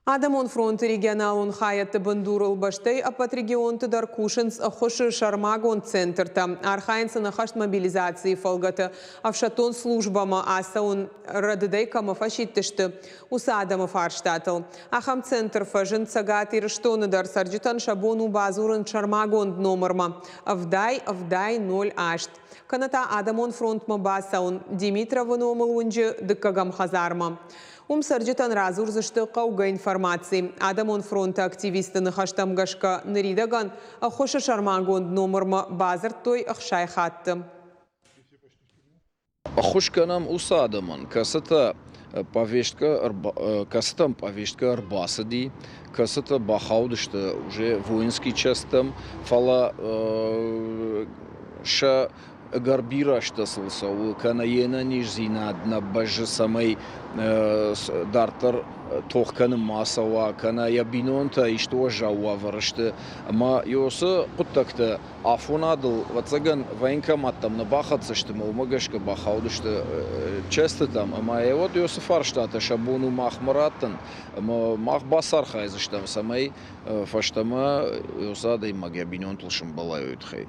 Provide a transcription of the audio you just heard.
Адӕмон фронты регионалон хайӕдты бындурыл бӕстӕйы ӕппӕт регионты дӕр кусынц ӕххуысы сӕрмагонд центртӕ. Архайынц ӕнӕххӕст мобилизацийы фӕлгӕты ӕфсӕддон службӕмӕ ацӕуын рӕдыдӕй кӕмӕ фӕсидтысты, уыцы адӕмы фарстатыл. Ахӕм центр фӕзынд Цӕгат Ирыстоны дӕр. Цӕрджытӕн сӕ бон у бадзурын сӕрмагонд номырмӕ 80 80 08. Кӕнӕ та адӕмон фронтмӕ бацӕуын Димитровы номыл уынджы дыккӕгӕм хӕдзармӕ. Уым цӕрджытӕн радзурдзысты хъӕугӕ информаци. Адӕмон фронты активистты ныхӕстӕм гӕсгӕ, ныридӕгӕн ӕххуысы сӕрмагонд номырмӕ бадзырдтой 60 хатты. Ӕххуыс кӕнӕм уыцы адӕмӕн, кӕцытӕ повесткӕ кӕцытӕм повесткӕ ӕрбацыди, кӕцытӕ бахаудысты уже воинский часттӕм, фӕлӕ сӕ ӕгӕр бирӕ азтӕ сыл цӕуы, кӕнӕ йе нӕниздзинад нӕ бӕззы, цӕмӕй дарддӕр тох кӕнын ма цӕуа, кӕнӕ йӕ бинонтӕ исты уӕззау уавӕры сты. Ӕмӕ уыцы хъуыддӕгтӕ афонадыл, ӕвӕццӕгӕн, военкоматтӕм нӕ бахӕццӕ сты ӕмӕ уымӕ гӕсгӕ бахаудысты частытӕм. Ӕмӕ уӕд уыцы фарстатӕ сӕ бон у махмӕ раттын, ӕмӕ мах бацархайдзыстӕм, цӕмӕй фӕстӕмӕ уыцы адӕймаг йӕ бинонтыл сӕмбӕла, уый тыххӕй.